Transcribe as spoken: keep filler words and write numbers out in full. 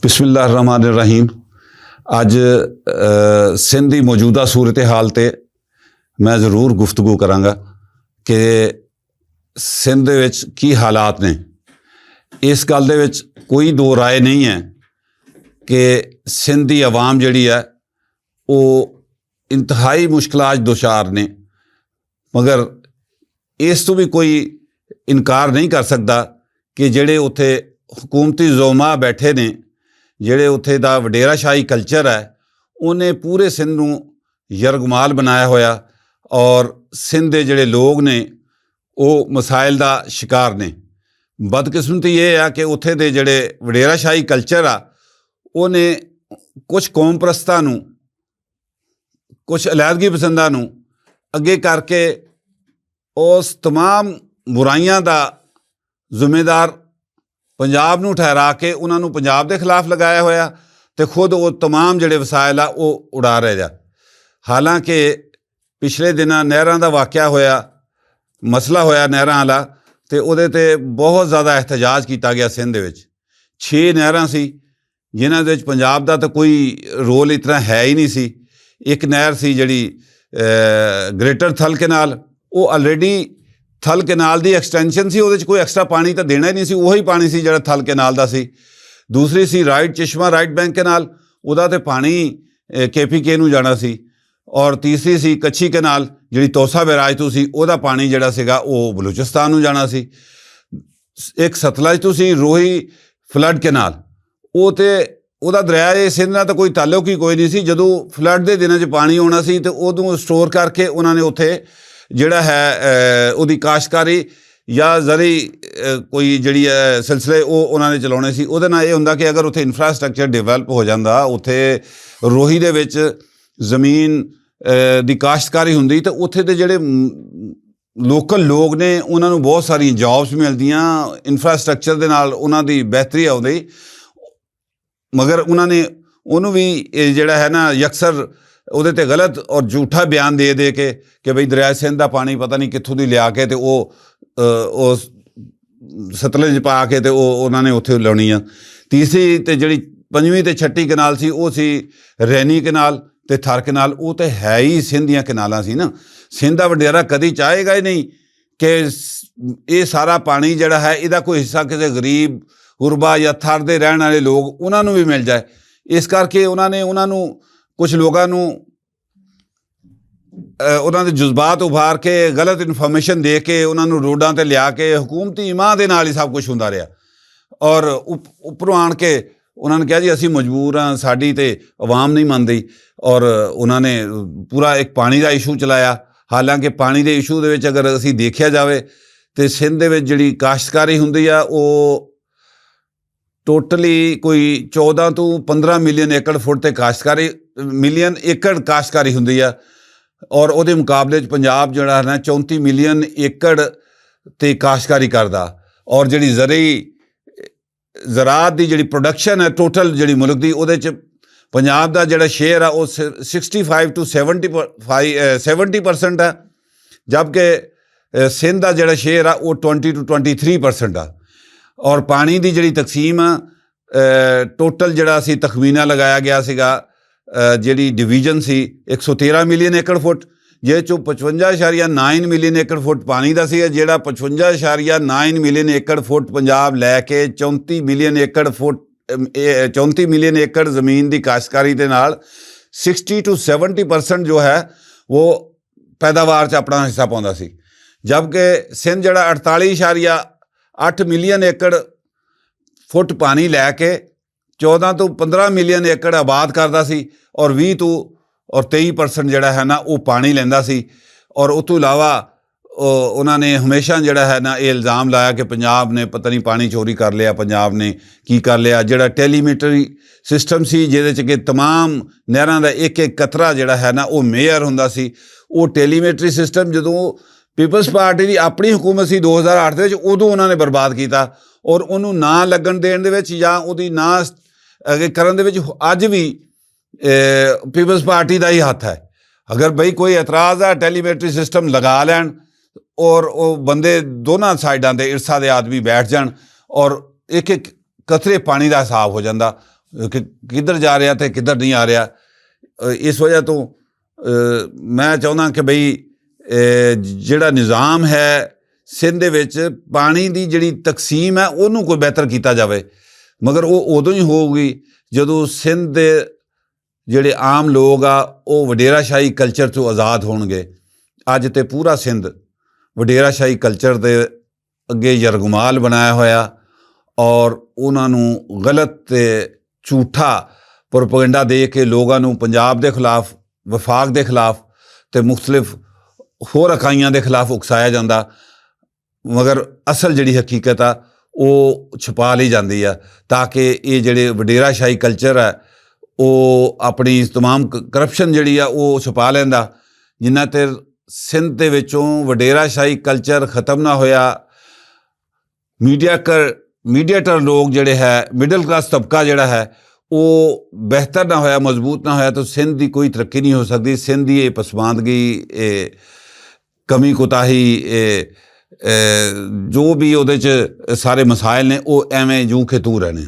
بسم اللہ الرحمن الرحیم۔ اج سندھ دی موجودہ صورتحال تے میں ضرور گفتگو کراں گا کہ سندھ دے وچ کی حالات نے۔ اس گل دے وچ کوئی دو رائے نہیں ہے کہ سندھ دی عوام جڑی ہے، وہ انتہائی مشکلات دچار نے۔ مگر اس تو بھی کوئی انکار نہیں کر سکدا کہ جڑے اتھے حکومتی زوما بیٹھے نے، جڑے اتھے دا وڈیرا شاہی کلچر ہے، انہیں پورے سندھ نوں یرغمال بنایا ہویا۔ اور سندھ دے جڑے لوگ نے، وہ مسائل دا شکار نے۔ بدقسمتی یہ ہے کہ اتھے دے جڑے وڈیرا شاہی کلچر آ، انہیں کچھ قوم پرستاں نوں، کچھ علیحدگی پسنداں نوں اگے کر کے اس تمام برائیاں دا ذمہ دار پنجاب نوں ٹھہرا کے انہاں نوں پنجاب دے خلاف لگایا ہویا، تے خود وہ تمام جڑے وسائل آ، وہ اڑا رہے جا۔ حالانکہ پچھلے دناں نہراں دا واقعہ ہویا، مسئلہ ہویا نہراں والا، تے اودے تے بہت زیادہ احتجاج کیتا گیا سندھ دے وچ۔ چھ نہراں سی، جنہاں دے وچ پنجاب دا تے کوئی رول اتنا ہے ہی نہیں سی۔ ایک نہر سی جڑی گریٹر تھل کینال، وہ آلریڈی تھل کینال دی ایکسٹینشن سی، اودے وچ کوئی ایکسٹرا پانی تے دینا ہی نہیں سی، وہی پانی سی جڑا تھل کینال دا سی۔ دوسری سی رائٹ چشمہ، رائٹ بینک کینال، ادا تے پانی کے پی کے نوں جانا سی۔ اور تیسری سی کچھی کینال، جڑی توسا بیراج تو سی، ادا پانی جڑا سیگا وہ بلوچستان نوں جانا سی۔ ایک ستلج تو سی روہی فلڈ کینال، وہ تے ادا دریا اے سندھ نال تے کوئی تعلق ہی کوئی نہیں سی۔ جدوں فلڈ دے دناں چ پانی آنا سی تے ادوں سٹور کر کے انہاں نے اتھے جڑا ہے، اودی کاشتکاری یا زرعی کوئی جڑی ہے سلسلے، وہ انہاں نے چلانے سی۔ اودے نال یہ ہوندا کہ اگر اتھے انفراسٹرکچر ڈیولپ ہو جاندا، اتھے روہی دے وچ زمین دی کاشتکاری ہوندی تے اتھے دے جڑے لوکل لوگ نے، انہاں نوں بہت ساری جابز ملدیاں، انفراسٹرکچر دے نال انہاں دی بہتری آؤندی۔ مگر انہاں نے انہوں بھی یہ جڑا ہے نا، یکسر اودے تے غلط اور جھوٹا بیان دے دے کے کہ بھئی دریائے سندھ دا پانی پتہ نہیں کتھوں دی لیا کے تے او، او ستلج پا کے تے او انہاں نے اتھے لونی آ۔ تیسری تے جڑی پنجویں تے چھٹی کنال سی، او سی رینی کنال تے تھر کنال، او تے ہے ہی سندھ دیاں کنالاں سی نا۔ سندھ دا وڈیرا کدی چاہے گا ہی نہیں کہ یہ سارا پانی جڑا ہے، ادا کوئی حصہ کسی غریب غربا یا تھر دے رہن والے لوگ انہاں نوں بھی مل جائے۔ اس کر کے انہاں نے انہاں نوں، کچھ لوگاں نوں انہاں دے جذبات ابھار کے، غلط انفارمیشن دے کے، انہاں نوں روڈاں تے لیا کے حکومتی ایمان دے نال ہی سب کچھ ہوندا رہیا۔ اور اپروں آن کے انہاں نے کہا جی اسی مجبور ہاں، ساڈی تے عوام نہیں مندی۔ اور انہاں نے پورا ایک پانی دا ایشو چلایا۔ حالانکہ پانی دے ایشو دے وچ اگر اسی دیکھیا جاوے تے سندھ دے وچ جڑی کاشتکاری ہوندی آ، او ٹوٹلی کوئی چودہ توں پندرہ ملین ایکڑ فٹ تے کاشتکاری، ملین ایکڑ کاشتکاری ہوندی آ۔ اور اودے مقابلے چ پنجاب جڑا ہے نا، چونتی ملین ایکڑ تے کاشتکاری کردا۔ اور جڑی زرعی زراعت دی جڑی پروڈکشن ہے، ٹوٹل جڑی ملک دی، اودے چ پنجاب دا جڑا شیئر ہے، او sixty five to seventy, seventy percent ہے۔ جبکہ سندھ دا جڑا شیئر ہے، او twenty to twenty three percent ہے۔ اور پانی دی جڑی تقسیم ہے، ٹوٹل جڑا سی تخمینہ لگایا گیا سیگا، جڑی ڈویژن سی، ایک سو تیرہ ملین ایکڑ فٹ، جے چوں پچپنجا اشاریہ نائن ملین ایکڑ فٹ پانی دا سی، جڑا پچپنجا اشاریہ نائن ملین ایکڑ فٹ پنجاب لے کے چونتی ملین ایکڑ فٹ، چونتی ملین ایکڑ زمین دی کاشتکاری دے نال سکسٹی ٹو سیونٹی پرسنٹ جو ہے، وہ پیداوار چ اپنا حصہ پاؤندا سی۔ جبکہ سندھ جڑا اڑتالی اشاریہ اٹھ ملین ایکڑ فٹ پانی لے کے چودہ توں پندرہ ملین ایکڑ آباد کردا سی، اور ویہہ توں اور تئی پرسنٹ جڑا ہے نا، وہ پانی لیندا سی۔ اور اس توں علاوہ انہاں نے ہمیشہ جڑا ہے نا، یہ الزام لایا کہ پنجاب نے پتہ نہیں پانی چوری کر لیا، پنجاب نے کی کر لیا۔ جڑا ٹیلیمیٹری سسٹم سی، جہدے چ کہ تمام نہراں دا ایک ایک قطرہ جڑا ہے نا، وہ میئر ہوندا سی۔ وہ ٹیلیمیٹری سسٹم جدوں پیپلز پارٹی دی اپنی حکومت سی دو ہزار اٹھ دے وچ، ادوں انہاں نے برباد کیتا۔ اور انہوں نہ لگن دین دے وچ یا اودی نہ اگے کرن دے وچ اج بھی پیپلز پارٹی دا ہی ہاتھ ہے۔ اگر بھئی کوئی اعتراض ہے، ٹیلیمیٹری سسٹم لگا لین اور وہ بندے دونوں سائیڈاں دے ارسا دے آدمی بیٹھ جان اور ایک ایک قطرے پانی دا حساب ہو جاندا۔ کہ کدھر جا رہا تے کدھر نہیں آ رہا۔ اس وجہ تو میں چاہنا کہ بھئی، جڑا نظام ہے سندھ دے وچ، پانی دی جڑی تقسیم ہے، اونوں کوئی بہتر کیتا جاوے۔ مگر وہ ادوں ہی ہوگی جدوں سندھ دے جڑے عام لوگ آ، وہ وڈیرا شاہی کلچر چوں آزاد ہون گے۔ اج تے پورا سندھ وڈیرا شاہی کلچر دے اگے یرغمال بنایا ہویا، اور انہاں نوں غلط تے جھوٹا پروپیگنڈا دے کے لوگاں نوں پنجاب دے خلاف، وفاق دے خلاف تے مختلف ہور اکائیاں دے خلاف اکسایا جاندا۔ مگر اصل جڑی حقیقت آ، او چھپا لئی جاندی آ، تاکہ اے جڑے وڈیرا شاہی کلچر ہے، او اپنی تمام ک-، کرپشن جڑی آ، او چھپا لیندا۔ جنہ تر سندھ دے وچوں وڈیرا شاہی کلچر ختم نہ ہویا، میڈیا کر، میڈیٹر لوگ جڑے ہے، مڈل کلاس طبقہ جڑا ہے، او بہتر نہ ہویا، مضبوط نہ ہویا، تو سندھ دی کوئی ترقی نہیں ہو سکدی۔ سندھ دی اے پسماندگی، اے کمی کوتاہی، اے، اے جو بھی اودے چ سارے مسائل نے، او ایویں جوں کے توں رہنے۔